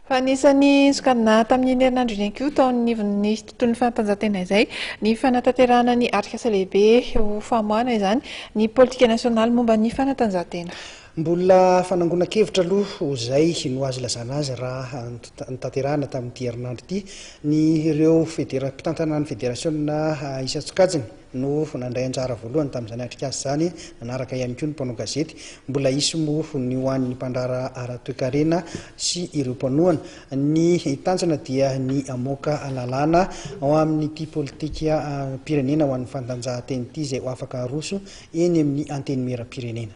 Fa anisan'ny nisongadina tamin'iny herinandro iny ihany koa tao anivon'ny tontolon'ny fanatanjahantena izay ny fanatanterahana ny atrikasa lehibe ho famoahana izany ny politika nasionaly momba ny fanatanjahantena. Mbola fanangonan-kevitra aloha izay no azo ilazana azy raha notanterahana tamin'ity herinandro ity ny ireo federa mpitantana ny federasiona isan-tsokajiny. no nandray anjara voalohany tamin'izany atrikasa izany, nanaraka ihany koa ny mpanao gazety. Mbola hisy moa ny ho an'ny mpandraharaha ara-toekarena sy ireo mpanohana. Ny tanjona dia ny hamoaka lalàna ao amin'ity politikam-pirenena ho an'ny fantanjahantena ity izay ho afaka haroso eny amin'ny Antenimierampirenena.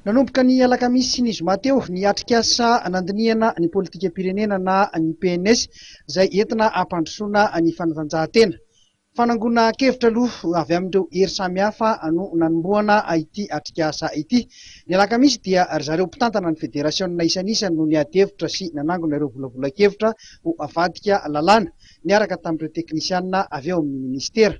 Nanomboka ny alakamisy sy ny zoma teo ny atrikasa nandinihana ny politikam-pirenena na ny PNS izay entina hampandrosoana ny fanatanjahantena. Fanangonan-kevitra aloha avy amin'ireo hery samihafa no nanombohana ity atrikasa ity. Ny alakamisy dia ry zareo mpitantana ny federasiona isanisany no niady hevitra sy nanangona ireo volavolan-kevitra ho avadika lalàna, niaraka tamin'ireo teknisianina avy ao amin'ny minisitera.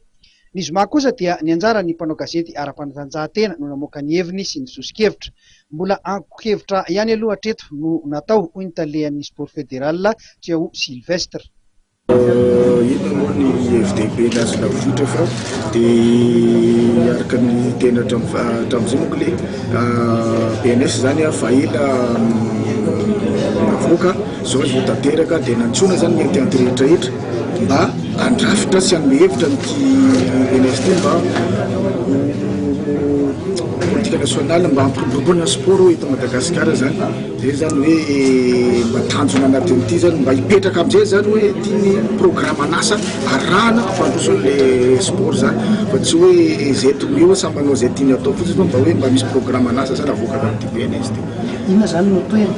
Ny zoma kosa dia ny anjaran'ny mpanao gazety ara-panatanjahantena no namoaka ny heviny sy ny soso-kevitra. Mbola angon-kevitra ihany aloha hatreto no natao, hoy ny talehan'ny Sport Federal, Tiao Sylvestre. Inona moa ny hevi-dehibe azo navoitra fa dia araka ny tena hatramin'izay manko le PNS zany fa ela navoaka, zao izy vao tanteraka dia nantsoina zany ny instance rehetra rehetra mba handrafitra sy hanome hevitra an'ity PNS ity mba ho politique nationale mba hampiroboroboana ny sport eto Madagasikara zany. Zay zany hoe mba tanjona anatin'ity zany mba hipetraka amizay zany hoe ity ny programan'asa arahana hampandroso an'le sport zany fa tsy hoe zay tonga eo samy manao zay tiany atao fotsiny fa mba hoe mba misy programan'asa zany avoaka avy amin'ity PNS ity. Inona zany no tohiny?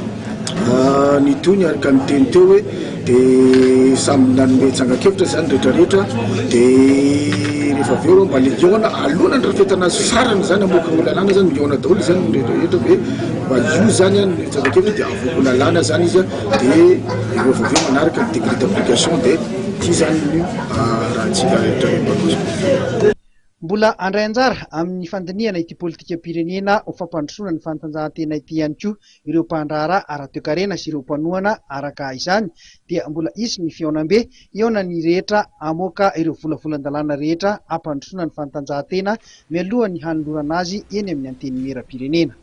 Ny tohiny araka ny teny teo hoe de samy nanome tsangan-kevitra zany rehetra rehetra de rehefa avy eo mba le hihaona aloha nandrafetana azy farany zany hamoaka ny lalàna zany mihaona daholo zany ny rehetra rehetra hoe mba io zany an ny tsangan-kevitra de avoaka ho lalàna zany izy an de rehefa avy eo manaraka ny décret d'application de ity zany no rahantsika rehetra mpanao. Mbola handray anjara amin'ny fandinihana ity politikam-pirenena ho fampandrosoana ny fanatanjahantena ity ihany koa ireo mpandraharaha ara-toekarena sy ireo mpanohana araka izany dia mbola hisy ny fihaonambe hihaonan'ny rehetra hamoaka ireo volavolan-dalàna rehetra hampandrosoana ny fanatanjahantena mialohan'ny hanolorana azy eny amin'ny Antenimierampirenena.